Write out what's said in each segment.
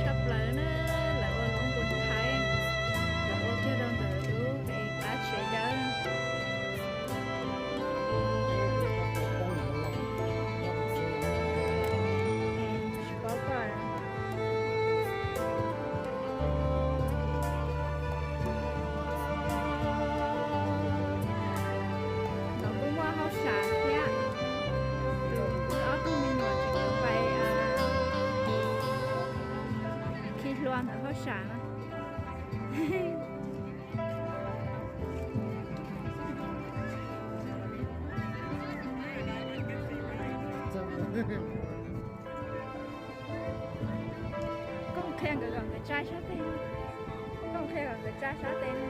tshaj plaws na, lawv ua lub npus Thaib, lawv ua kiag rau ntawm lub qab tsev dawb. Tsis paub koj. Nov kuj muaj hauj sam thiab. Tus ob tug me nyuam tseem pais khi hlua ntawm hauj sam na. Koj qhia nkawd kom nkawd tsa sab tes. Koj qhia kom nkawd tsa sab tes.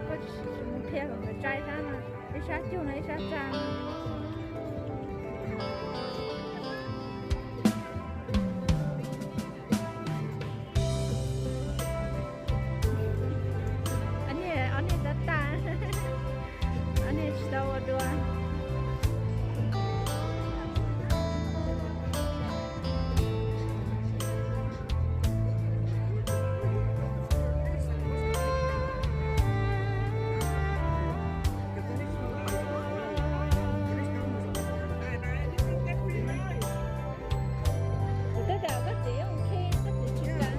Koj tsis mus qhia kom nkawd tsa ib sab no, ib sab cug no ib sab tsa. Ob niag, ob niag tab tag, ob niag tsis tau ua dua. Kuv twb kam koj txiv ua khi, koj txiv tsis kam.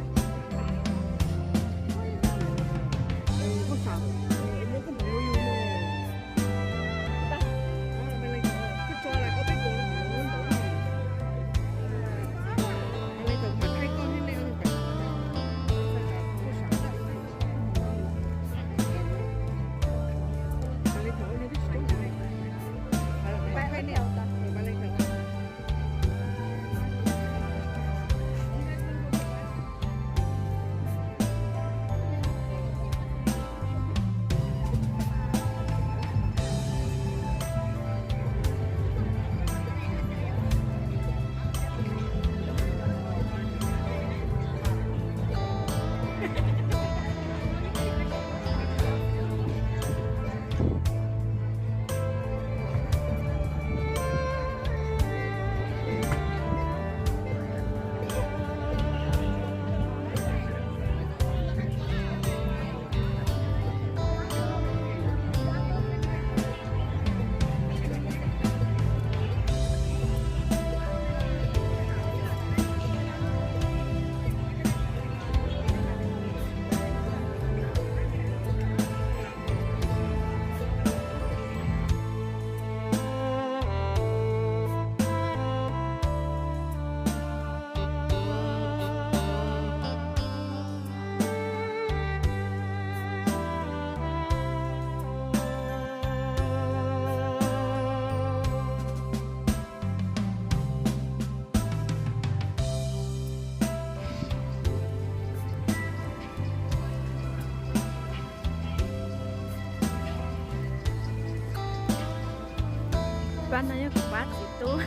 Pab no yog kuv pab txiv tub.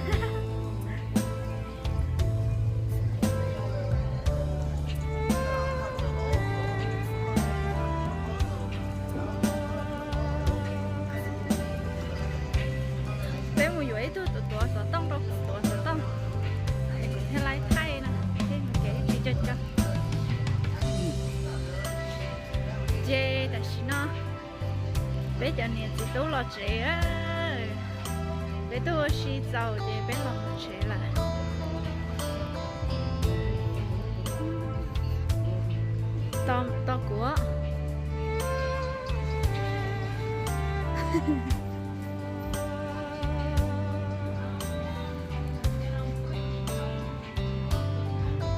Peb mus yuav ib tug tuav tuav xov tooj rau kuv tuav xov tooj, es kuv thiaj li thaij no, thiab kev tsis co co. Ces tam sim no peb cov niam txiv tub los tsev, peb tuaj ua si txaus ces peb los mus tsev lawm. Tos kuv.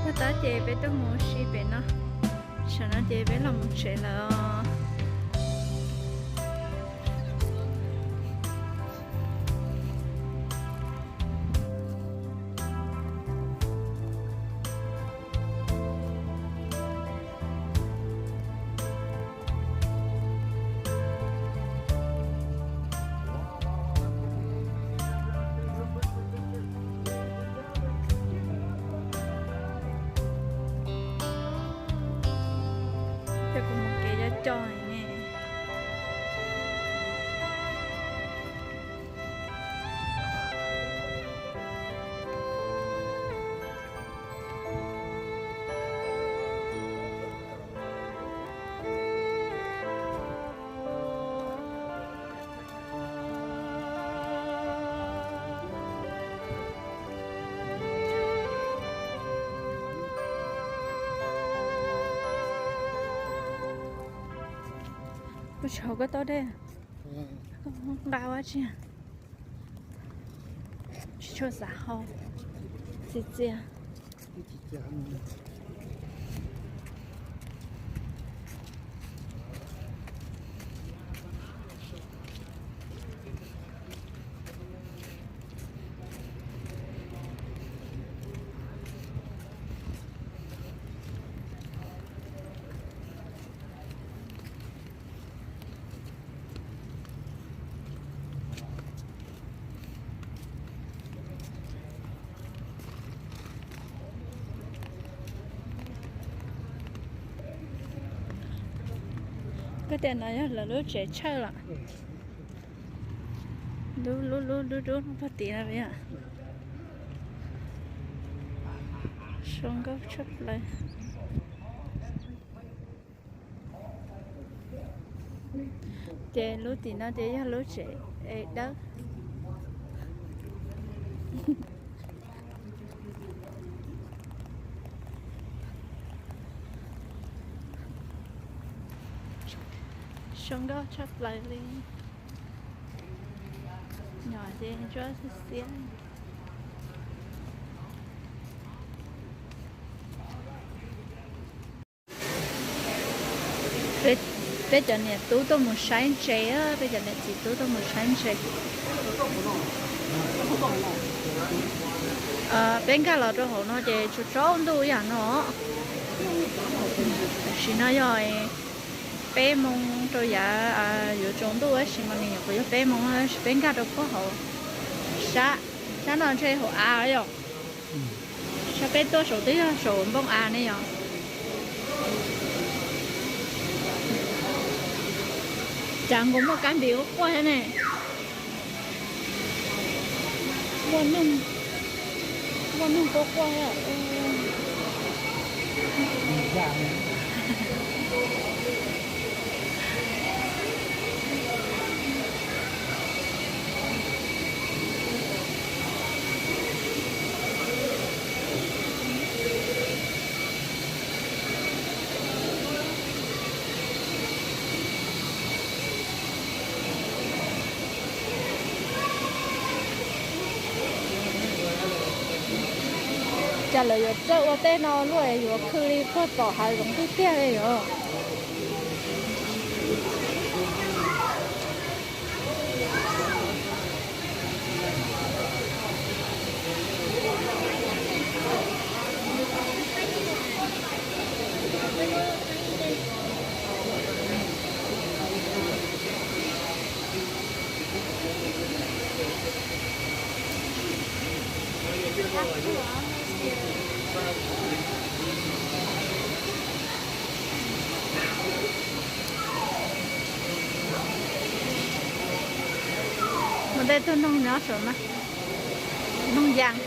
Tag tag ces peb tuaj mus ua si pem no, tam sim no ces peb los mus tsev lawm os. Ces kuv mus kev cov cos ne. Tsis haus koj tau dej, koj nqa ua tsi? Tsis tshua xav haus, txias txias. Koj tias no yog lawv lub tsev tshawj los? Lub lub lub dub dub puag tim no yom. Zoo nkauj tshaj plaws. Ces lub tim no ces yog lub tsev dawb. Zoo nkauj tshaj plaws li. Nyom ces ntsuab xiab xiab. Peb cov niam tub tuaj mus saib ntses, peb cov niam txiv tub tuaj mus saib ntses. Peb nkag los rau hauv no ces tsaus tsaus ntuj ib yam no. Tam sim no yog peb moo rau yav, yuav tsaus ntuj tab sis mas nws nyuam qhuav yog peb moo tab sis peb nkag rau puag hauv sab, sab no ntshe hauv av yom. Sab peb tuaj saum twb yog saum npoo av ne yom. Cas nkaus muaj kab npis quaj quaj thiab ne. Muaj neeg, muaj neeg quaj quaj thiab. Cas lawv yuav txawj ua tej no luaj, yuav khw li puag tom hav zoov tiag tiag li os. Muaj tej tug noog nyob saum no, noog yas.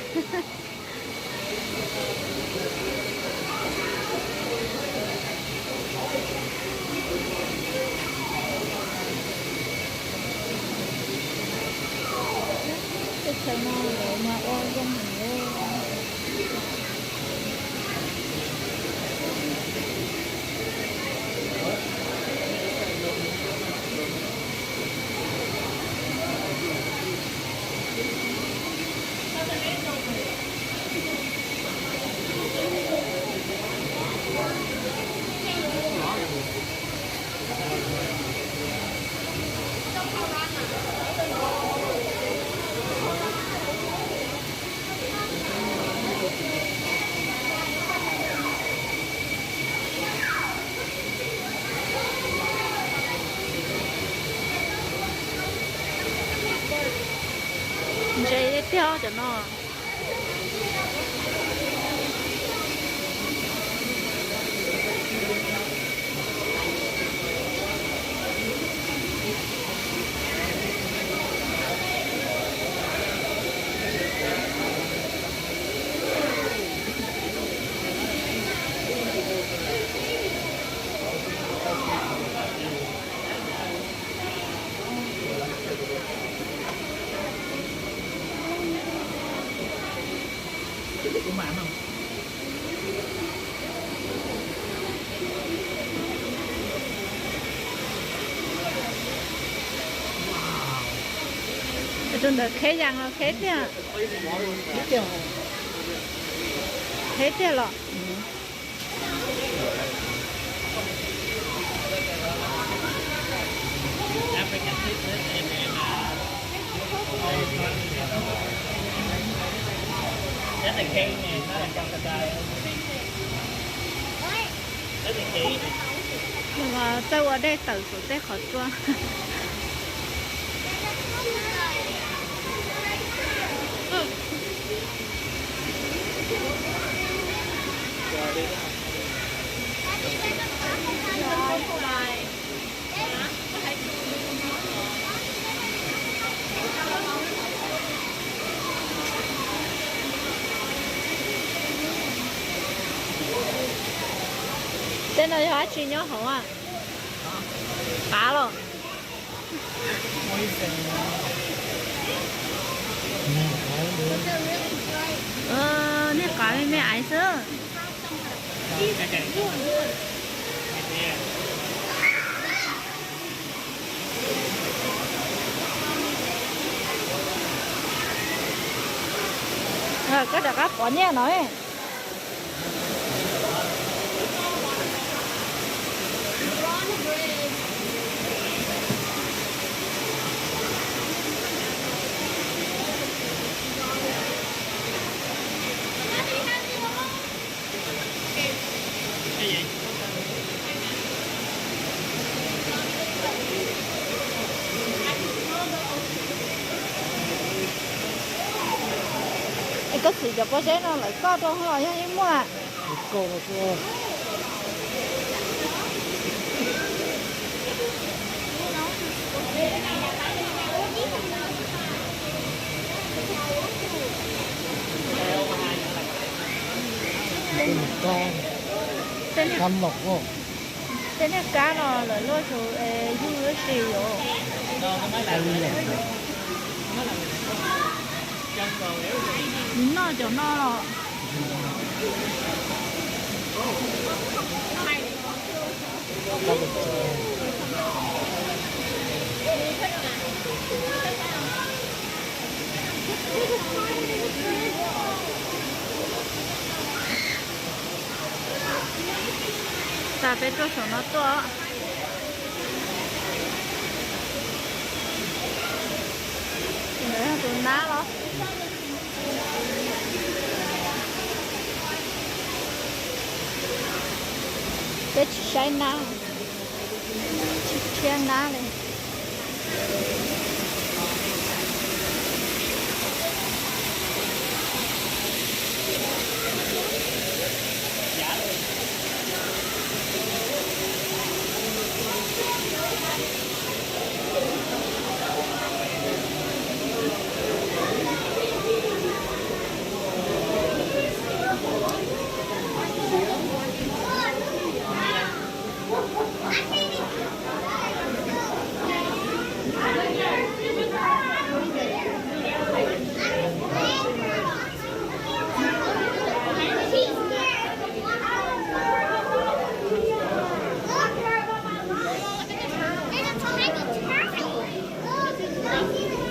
Teb chaws no lawv mas ua zoo heev li. Ntses tiag cov no. Tus ntawd kheb yas los kheb tiag. Kheb tiag los. Txawj ua dej tawm saum tej qhov tsua. Tej no yog dab tsi nyob hauv a? Qav los? Nej qav me me aiv xwb. Koj rov qab pov nyiaj no. Es koj txiv cov pob zeb no lawv koj rau los yog yeej muaj? Tej niag kab no lawv luaj saum yug lub si yuav noj cov no los. Tas peb tuaj saum no tuaj. Tus nab los? Peb tsis saib nab, tsis thiab nab li.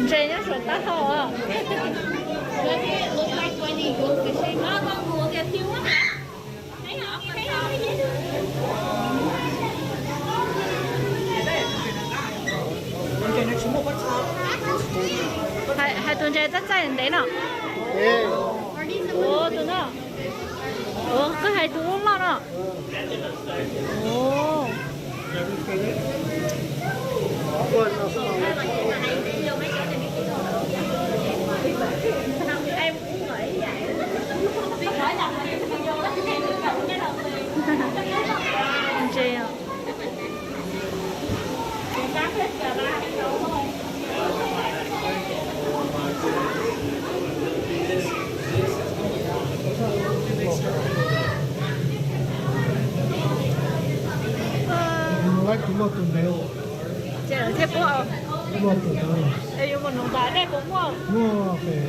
Ntses nyob saum taub hau os. Hais tus ntses txaij txaij ntev no. Tus no. Koj hais tus loj loj no. Ntses. Laib kuv muaj tus ntev. Ces lawv thiaj pub. Muaj tus ntev. Es yuav mus nug ntawm nej puas muaj. Muaj pem,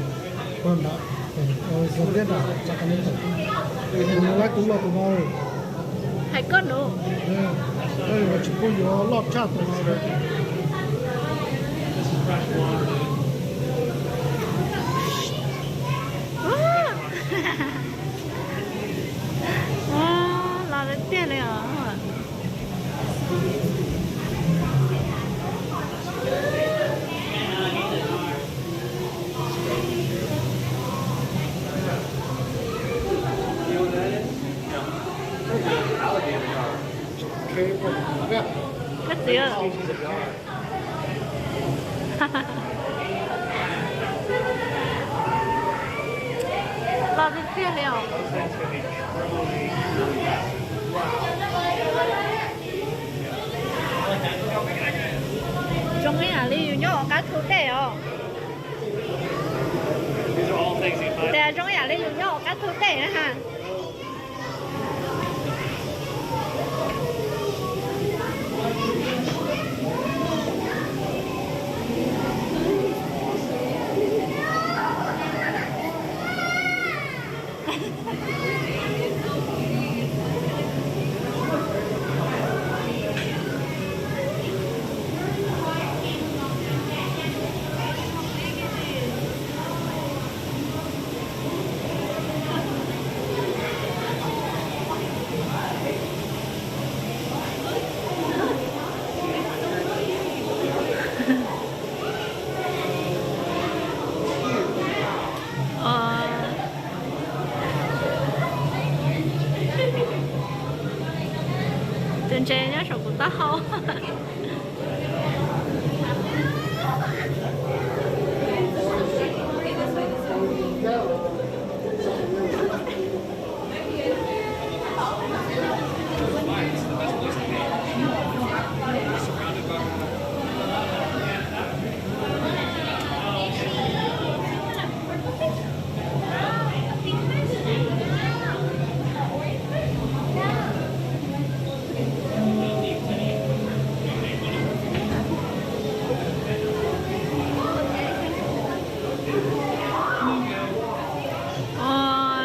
pem nram, pem, pem tiab nram txog qhov no. Laib kuv muaj tus no. Hais koj nug. Tsis pub yuav loj tshaj tus no. Koj txiv, loj tiag tiag li os. Zoo ib yam li yus nyob hauv qab thu dej os. Tias zoo ib yam li yus nyob hauv qab thu dej na ha. Tus ntses nyob saum kuv taub hau.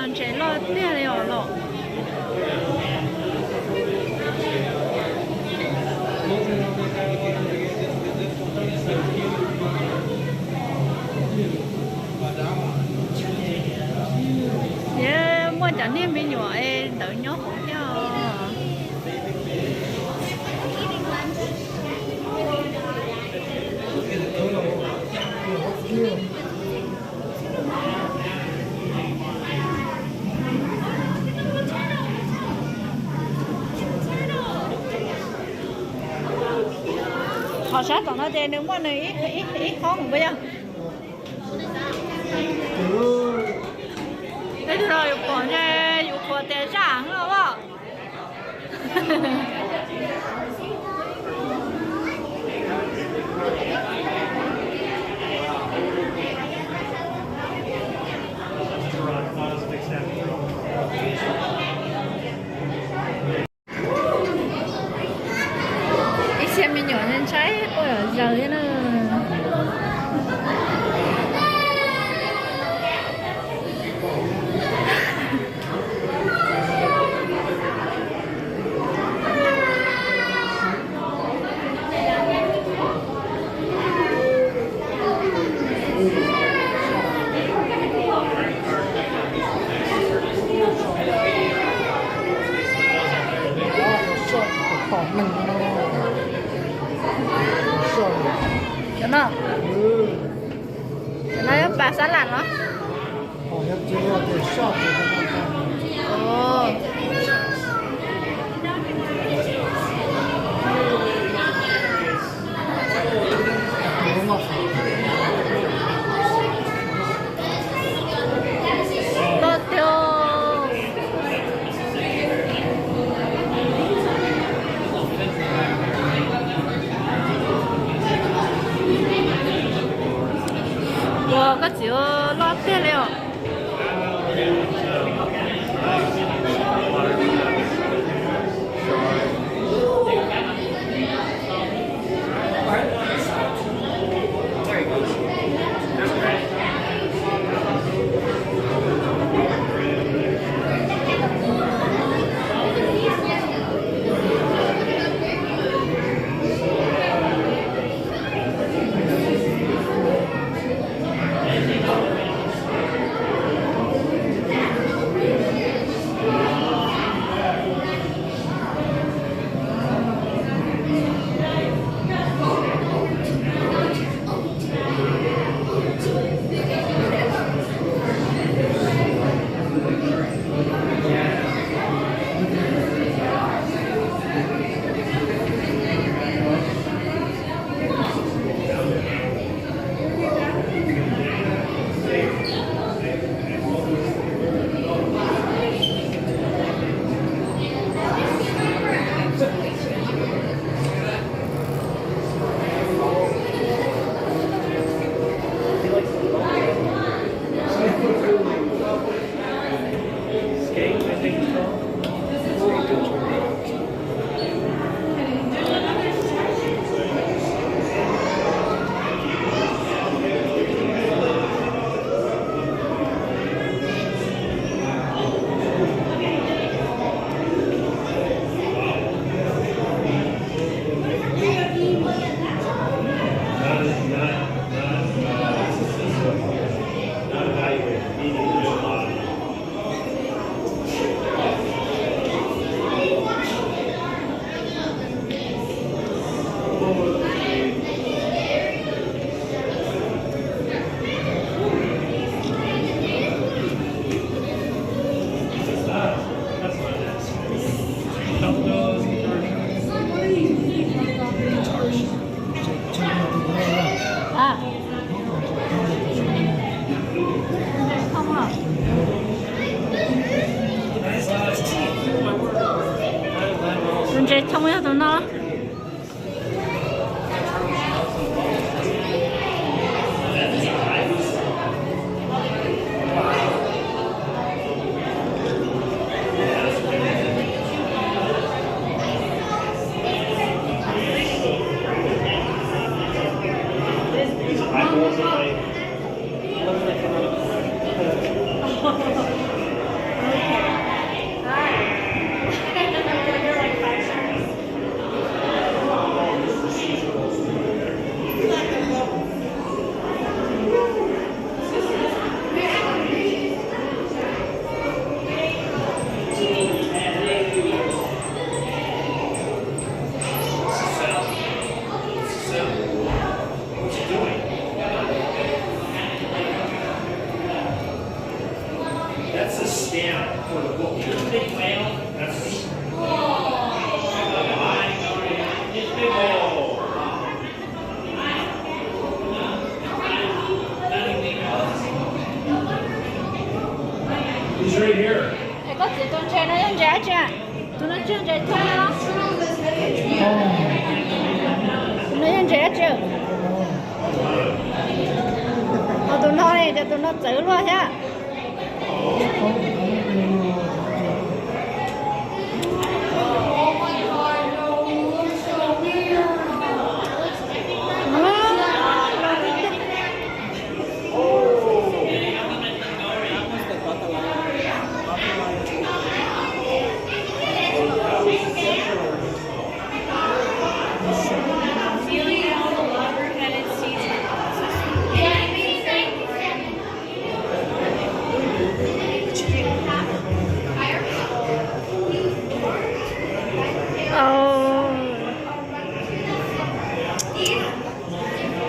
Ntses loj tiag li os los. Thiab muaj cov niag me nyuam es ntawd nyob hauv thiab os. Qhov sab tom no ces nws muaj nws ib, ib, ib qhov mus puas yog? Tej zaum yus pom ntshe yus qhuas tias zaj heev os. Ib txhia me nyuam ntshai quaj zom zaws thiab na. Cov no, cov no yog pas xab lam los? Loj tiag. Ua koj txiv, loj tiag li os. No. That's a stamp for the book. You're a big whale. That's a stamp. He's right here. Es koj txiv tus ntses no yog ntses dab tsi? Tus no tsis yog ntses thooj no los? Tus no yog ntses dab tsi? Ho tus no ne, cas tus no txawv luaj thiab.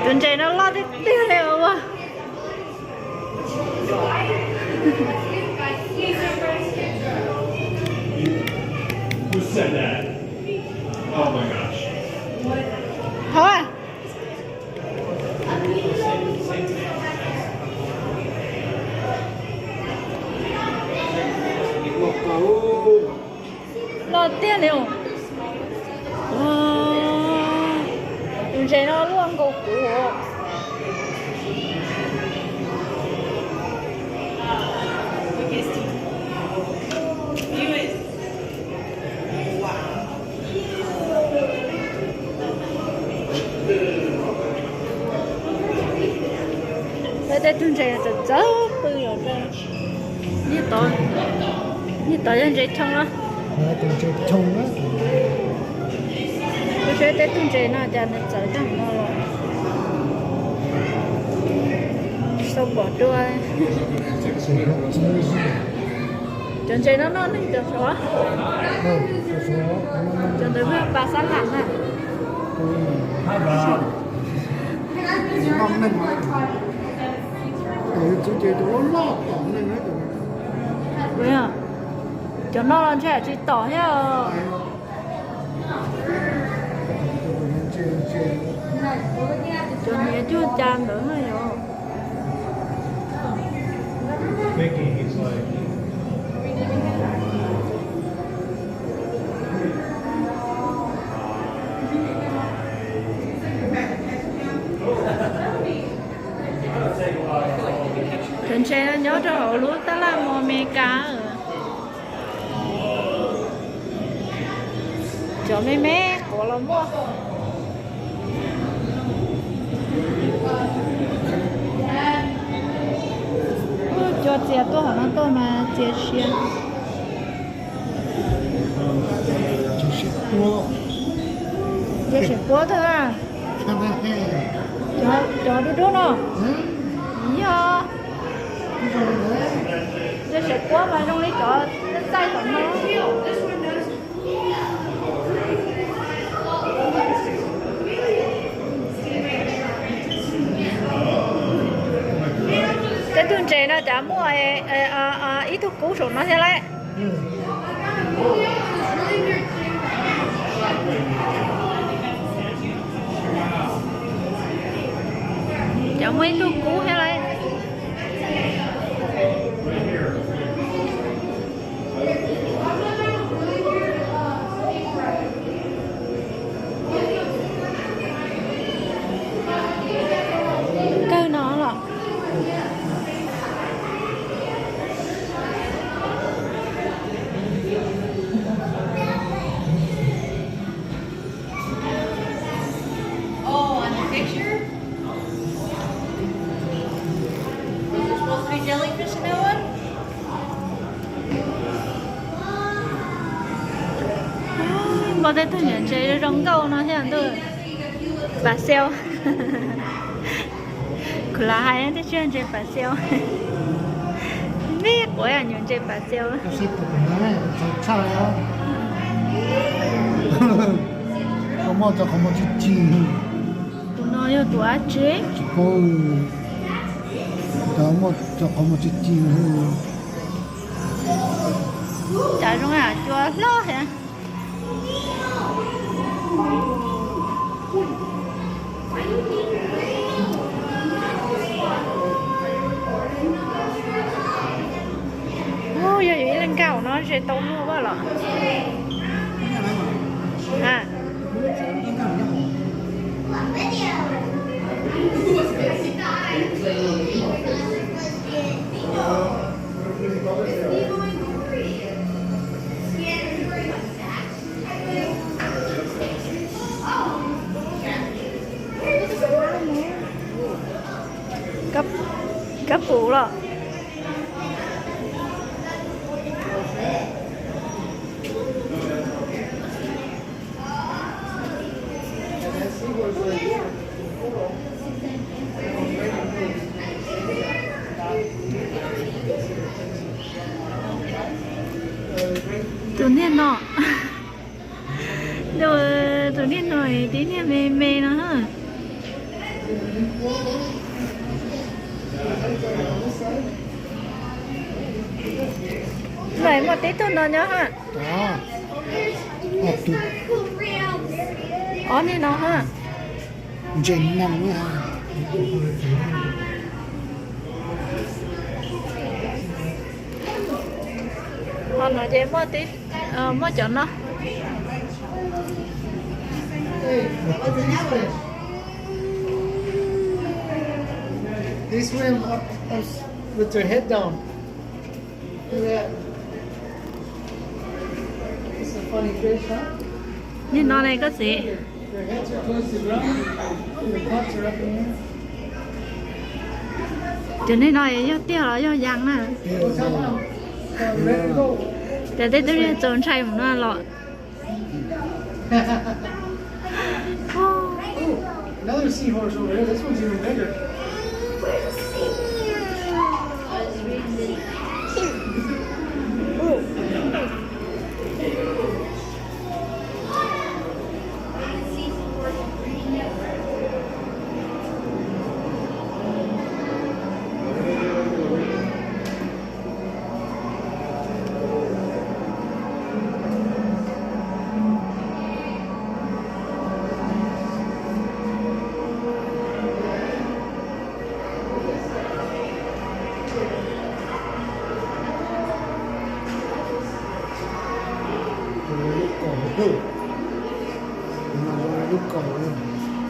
Tus ntses no loj tiag tiag li ua. Who said that? Oh my gosh. Hov. Loj tiag li os. Tus ntses no luaj nkaus kuv os. Peb tej tug ntses txawv txawv pw os. Niag tod, niag tod yog ntses thooj los? Tus ntses thooj na. Kuv saib tej tug ntses no cas nws txawv tag no los. Tsis tau pom dua. Cov ntses no noj neeg cov sav. Cov ntawd yog pas xab lam na. Cov no los ntshe tsis tom thiab. Cov niam cuag cas ntawd na yog. Cov ntses no nyob rau hauv lub tab laj mos Amelikas. Cov me me quav los muaj. Cua txias tuaj hauv no tuaj mas txias siav. Cua siav puab tag. Cov dub dub no. Yog. Cua siav puab mas zoo li cov txaij tom no. Tej tug ntses no cas muaj ib tug kub saum no thiab lauj. Cas muaj ib tug kub thiab lauj. Npaj tej tug nyuam ntses zoo nkauj no thiab ntuj. Pas xeo. Kuv lam hais tej tsis yog ntses pas xeo. Me quav nyuam ntses pas xeo. Tus no yog tus dab tsi? Tsis paub. Cov muaj cov qhov muag ci ci. Cas zoo yam cua hlob thiab. Yog yus ib leeg nkag hauv no ze tau luag vaj los? Kab pum los? Tus niag no, tus niag no tib niag me me no. Lawv muaj tib tug no nyob ha. Ob niag no ha. Ntses no. Ho no ces muaj tib, muaj cov no. They swim up, up with their head down. Look at that. It's a funny fish, huh? Niag no ne koj txiv. Their heads are towards the ground, and their paws are up in the air. Cov niag no yog tiag los yog yas na? Cov tej tub niag txaus ntshai mus no los. Another seahorse over here. This one's even bigger.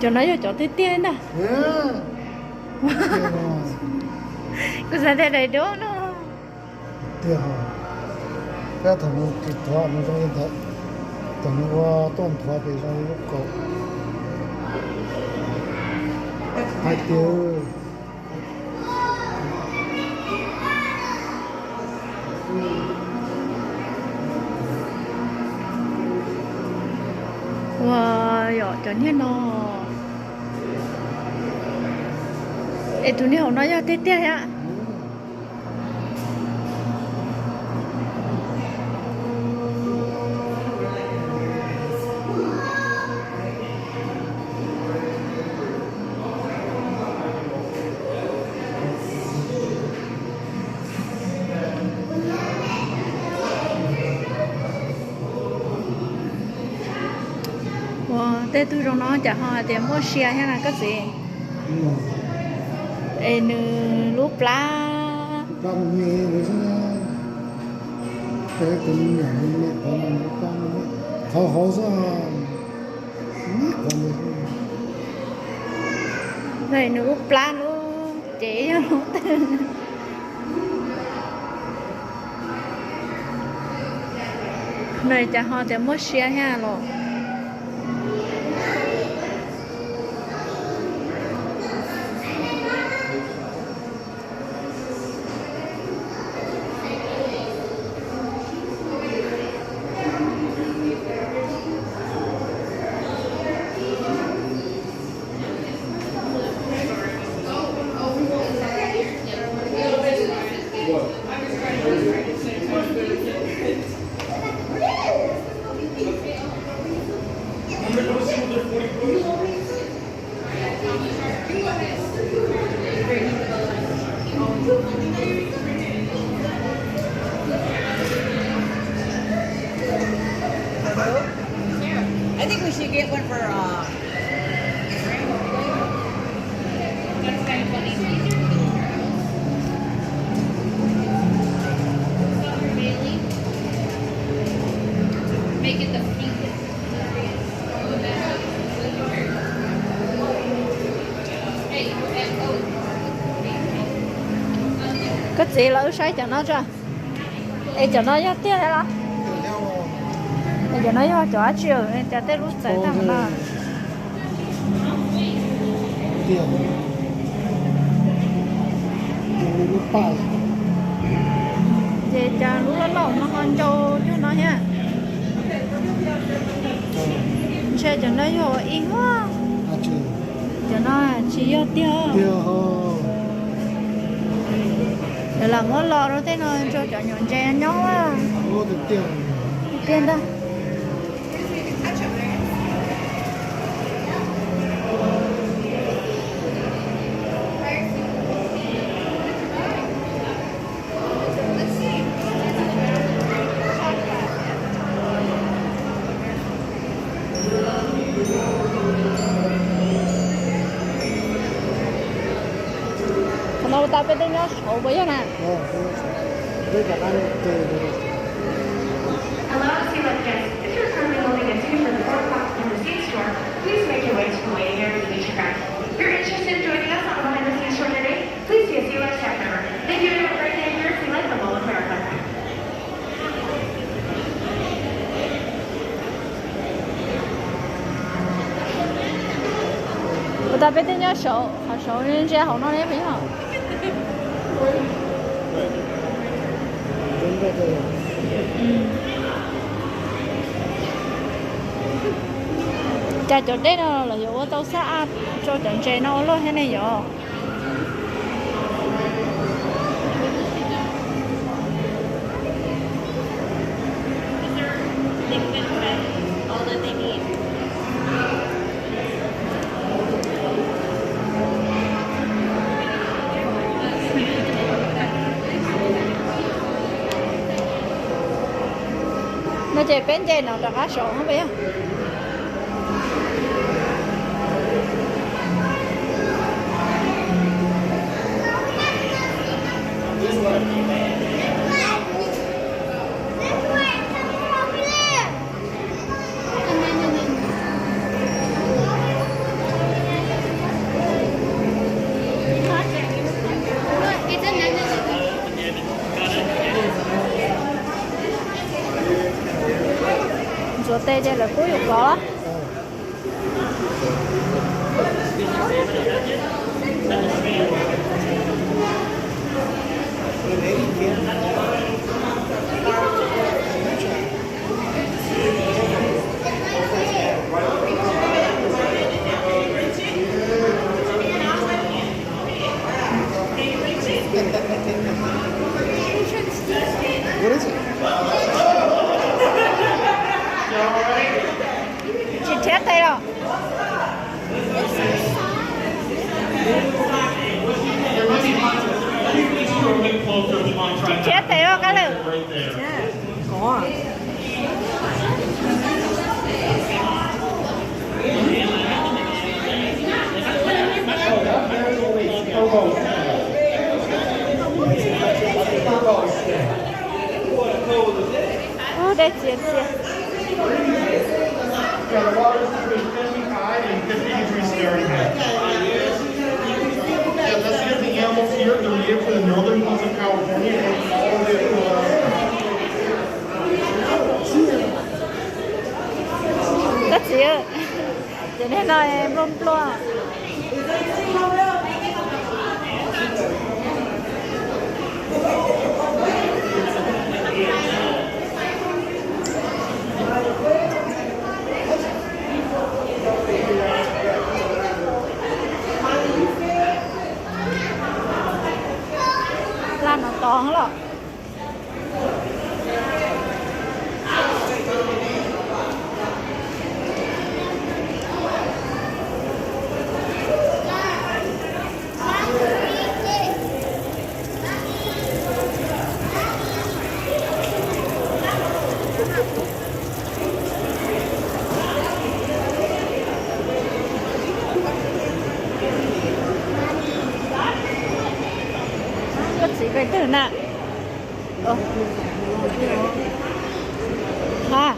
Cov no yog cov tiag tiag ntag. Kuv xav tias daim duab no. Tiag, peb thaum nws tsis thuav nws zoo li ntawd, thaum nws ua tuaj nthuav ces zoo li lub kaus hais tias. Ua, yog cov niag no. Es tus niag hauv no yog tiag tiag thiab. Ua, tej tug zoo no cas ho hais tias muaj sia thiab na koj txiv? Es nws lub plab. Qhov hauv xwb. Nws lub plab lub cev yog lub twg? Nws cas ho tias muaj sia thiab los? Koj txiv, los wb saib cov no tso. Es cov no yog tiag los? Es cov no yog cov dab tsi, cas tej lub txawv tag no? Ces cas lub loj loj no ho ncau cuag no thiab. Ntshe cov no yog ib huab. Cov no tsis yog tiag. Lawv lam muab los rau tej no rau cov nyuam ntses nyob. Tiag ntag. Qhov no ua tas peb tej nyob saud puas yog na? Hello, Sea Life guests. If you're currently holding a ticket for the board platform in the seat store, please make your way to the waiting area to meet your guide. If you're interested in joining us on the behind the scenes show today, please be a Sea Life staff member. Thank you and have a great day here at Sea Life and Mall of America. Ua tas peb tej nyob saud, qhov saud ntsia hauv no ne puas yog? Cas cov dej no los yuav ua tau xab ab rau cov ntses no ua luaj thiab ne yom? No ces peb nce no rov qab saud puas yog? Ntxuav tes ces lawv pub yus kov. Tsis rhiab tes los? Tsis rhiab tes los kab lawm. Ub, dej txias txias. Koj txiv, ces nej no nplua nplua. Laj no tod los. Koj txiv pem twg na? Ha,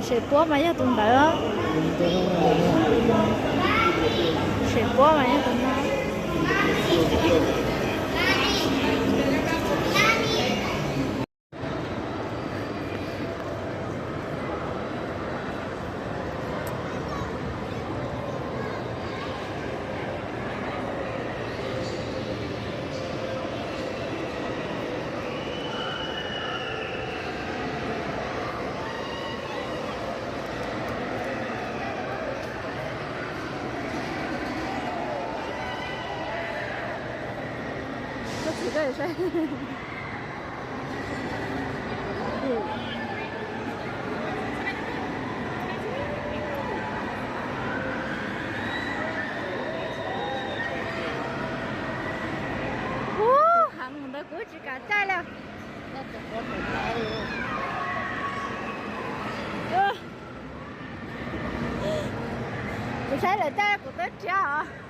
sem puab mas yog tus ntawd. Sem puab mas yog tus no. txiv ko saib. Ub, heev ntawd kuv tsis kam caij li. Kuv saib lawv caij kuv twb rhiab os.